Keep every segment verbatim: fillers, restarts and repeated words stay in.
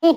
ہے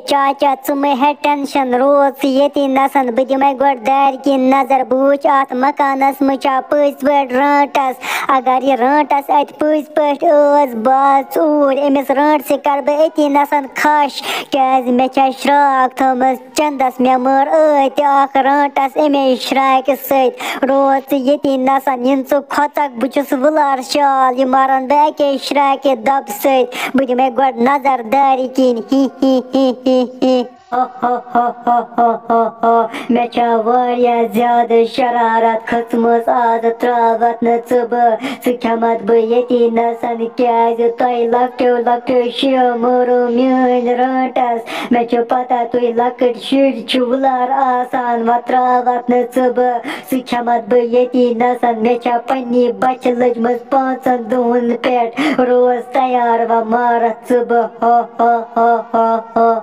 چاچا، ژٕ مہٕ ہےٚ ٹٮ۪نشن، روز ژٕ ییٚتی نسن، بہٕ دِمے گۄڈٕ دارِ کِنۍ نظر، بہٕ وٕچھ اتھ مکانس منٛز چھا پٔزۍ پٲٹھۍ رٲنٹس۔ اگر یہِ رٲنٹس اتہِ پٔزۍ پٲٹھۍ ٲس، بہٕ آس ژوٗرۍ، أمِس رٲنٹسہِ کرٕ بہٕ أتی نسن خش، کیازِ مےٚ چھےٚ شراکھ تھٲومٕژ چندس، مےٚ مٲر ٲدۍ تہِ اکھ رٲنٹس امے شراکہِ سۭتۍ۔ روز ژٕ ییٚتی نسن، یِن ژٕ کھۄژکھ، بہٕ چھُس وُلار شال، یہِ مارن بہٕ اکے شراکہِ دبہٕ سۭتۍ۔ بہٕ دِمے گۄڈٕ نظر دارِ کِنۍ، ہی ہی ہی ہی ہی۔ ہا ہا ہا ہا ہا ہا ہا۔ مےٚ چھےٚ واریاہ زیادٕ شرارت کھٔژمٕژ، آز ترٛاوَتھ نہٕ ژٕ بہٕ۔ ژٕ کھٮ۪مَتھ بہٕ ییٚتی نَسَن، کیٛازِ تۄہہِ لۄکٹیو لۄکٹیو شِیو مٲرٕو میٛٲنۍ رٲنٛٹَس۔ مےٚ چھُ پَتہ تُہۍ لۄکٕٹۍ شُرۍ چھِو وُلار آسان، وۄنۍ ترٛاوَتھ نہٕ ژٕ بہٕ۔ ژٕ کھٮ۪مَتھ بہٕ ییٚتی نَسَن، مےٚ چھےٚ پنٛنی بۄچھِ لٔجمٕژ پانٛژَن دۄہَن پٮ۪ٹھ۔ روز تیار، وۄنۍ مارَتھ ژٕ بہٕ۔ ہا ہا ہا ہا ہا ہا۔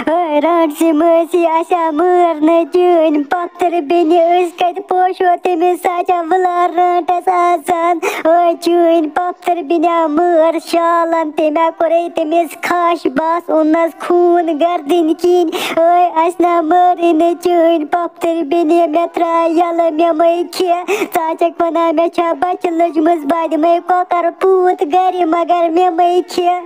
اے، رانٛٹسہِ مٲسی، اَسہِ آ مٲر نہٕ چٲنۍ پۄپھتٕر بیٚنہِ، أسۍ کَتہِ پوشو تٔمِس، سۄ چھا وُلار رانٛٹَس آسان۔ اے، چٲنۍ پۄپھتٕر بیٚنہِ آ مٲر شالَن، تٔمۍ آ کوٚرُے تٔمِس خاش، بَس اوٚننَس خوٗن گردٕنۍ کِنۍ۔ اے، اَسہِ نا مٲرٕے نہٕ چٲنۍ پۄپھتٕر بیٚنہِ، مےٚ ترٛاو یَلہٕ، مےٚ مَے کھےٚ۔ ژٕ ہا چھَکھ وَنان مےٚ چھا بَچہِ لٔجمٕژ، بہٕ دِمَے کۄکَر پوٗت گَرِ، مگر مےٚ مَے کھےٚ۔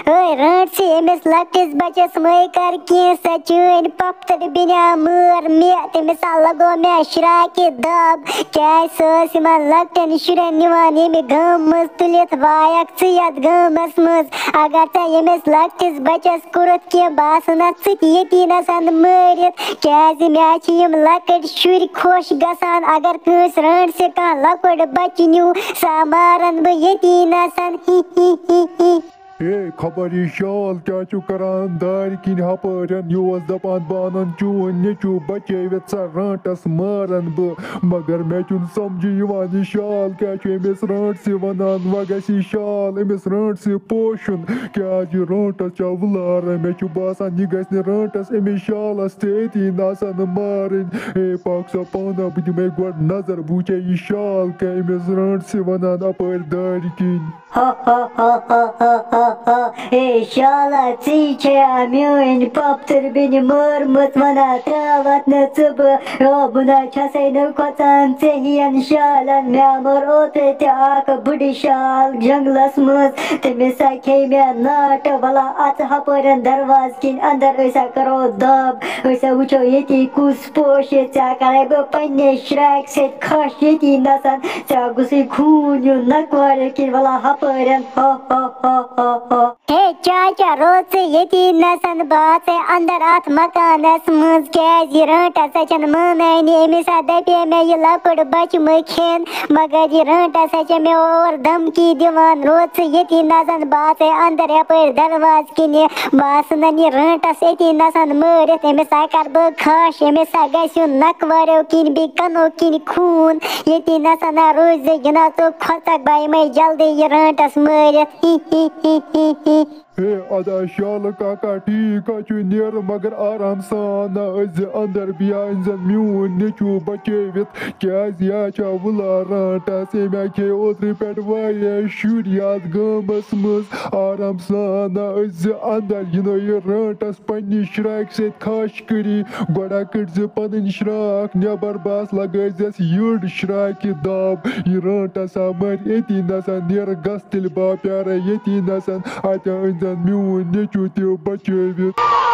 اے، رانٛٹسہِ، أمِس لۄکٹِس بَچَس مَے کَر کینٛہہ، سۄ چٲنۍ پۄپھتٕر بیٚنہِ آ مٲر مےٚ، تٔمِس آ لَگو مےٚ شراکہِ دَب، کیٛازِ سۄ ٲس یِمَن لۄکٹٮ۪ن شُرٮ۪ن نِوان ییٚمہِ گامہٕ منٛز تُلِتھ، وایَکھ ژٕ یَتھ گامَس منٛز۔ اگر ژےٚ ییٚمِس لۄکٹِس بَچَس کوٚرُتھ کینٛہہ، بہٕ آسہٕ نہ ژٕ تہِ ییٚتی نَسَن مٲرِتھ، کیٛازِ مےٚ چھِ یِم لۄکٕٹۍ شُرۍ خۄش گژھان۔ اگر کٲنٛسہِ رانٛٹسہِ کانٛہہ لۄکُٹ بَچہٕ نیوٗ، سۄ مارَن بہٕ ییٚتی نَسَن۔ ہی ہی ہی ہی۔ ہے، خبر یہِ شال کیٛاہ چھُ کران دارِ کِنۍ ہپٲرٮ۪ن؟ یہِ اوس دَپان، بہٕ اَنَن چون نیٚچوٗ بچٲوِتھ، سۄ رانٛٹَس مارَن بہٕ۔ مگر مےٚ چھُنہٕ سمجھے یِوان، یہِ شال کیٛاہ چھُ أمِس رانٛٹسہِ وَنان۔ وۄنۍ گژھِ یہِ شال أمِس رانٛٹسہِ پوشُن، کیٛازِ یہِ رانٛٹَس چھا وُلارٕ۔ مےٚ چھُ باسان، یہِ گژھِ نہٕ رانٛٹَس أمِس شالَس تہِ أتی نَسَن مارٕنۍ۔ ہے، پَکھ سا پانہٕ، بہٕ دِمَے گۄڈٕ نظر، بہٕ وٕچھے یہِ شال کیٛاہ أمِس رانٛٹسہِ وَنان اَپٲرۍ دارِ کِنۍ۔ ہا ہا ہا ہا ہا ہا ہا۔ اے شالا، ژٕے چھےٚ میٲنۍ پۄپھتٕر بیٚنہِ مٲرمٕژ، وَنان ترٛاوَتھ نہٕ ژٕ بہٕ۔ او بہٕ نہ چھَسَے نہٕ کھۄژان ژےٚ ہِوٮ۪ن شالٮ۪ن۔ مےٚ مٲر اوترٕ تہِ اَکھ بٕڈٕ شال جنٛگلَس منٛز۔ تٔمِس سا کھے مےٚ ناٹہٕ۔ وَلا اَژٕ ہَپٲرٮ۪ن دروازٕ کِنۍ اَندَر، أسۍ ہا کَرو دَب۔ أسۍ ہا وٕچھو ییٚتی کُس پوشہِ، ژےٚ کَرَے بہٕ پنٛنہِ شرٛاکہِ سۭتۍ خَش ییٚتی نَسَن۔ ژےٚ گوٚژھُے خوٗن یُن نَکوارِ کِنۍ، وَلا ہَپٲرٮ۪ن۔ ہا ہا ہا ہا ہا۔ ہے چاچا، روز ژٕ ییٚتی نَسَن، بہٕ آسَے اَندَر اَتھ مکانَس منٛز، کیٛازِ یہِ رٲنٛٹَس ہا چھَنہٕ مانٲنی۔ أمِس ہا دَپے مےٚ یہِ لۄکُٹ بَچہٕ مہٕ کھٮ۪ن، مگر یہِ رٲنٛٹَس ہا چھےٚ مےٚ اورٕ دھمکی دِوان۔ روز ژٕ ییٚتی نَسَن، بہٕ آسَے اَندَر یَپٲرۍ دروازٕ کِنہِ، بہٕ آسہٕ نَن یہِ رٲنٛٹَس أتی نَسَن مٲرِتھ۔ أمِس ہا کَرٕ بہٕ خَش، أمِس ہا گژھِ یُن نَکوَریو کِنۍ بیٚیہِ کَنو کِنۍ خوٗن۔ ییٚتی نَسَن ہا روزِ، یہِ نا ژٕ کھۄژَکھ، بہٕ یِمَے جلدی یہِ رٲنٛٹَس مٲرِتھ۔ ہی ہی ہی ہی ہی۔ ہے ادا شالہٕ کاکا، ٹھیٖک ہا چھُ، نیر مگر آرام سان أژ زِ اندر، بیا أنۍ زن میون نیٚچو بچٲوِتھ، کیازِ یا چھا وُلار رانٹس، أمۍ ہا کھے اوترٕ پٮ۪ٹھ واریاہ شُرۍ یتھ گامس منٛز۔ آرام سان أژ زِ اندر، یہِ نہٕ یہِ رانٹس پننہِ شراکہِ سۭتۍ خاش کٔری۔ گۄڈٕ کٔڑۍ زِ پنٕنۍ شراکھ نٮ۪بر، بس لگٲے زٮ۪س یٔڈ شراکہِ دب۔ یہِ رانٹس ہا مر أتی نسن، نیر گژھ تیٚلہِ بہٕ پیارے ییٚتی نَسَن، اَتہِ أنۍ زَن میون نیٚچو تہِ بچٲوِتھ۔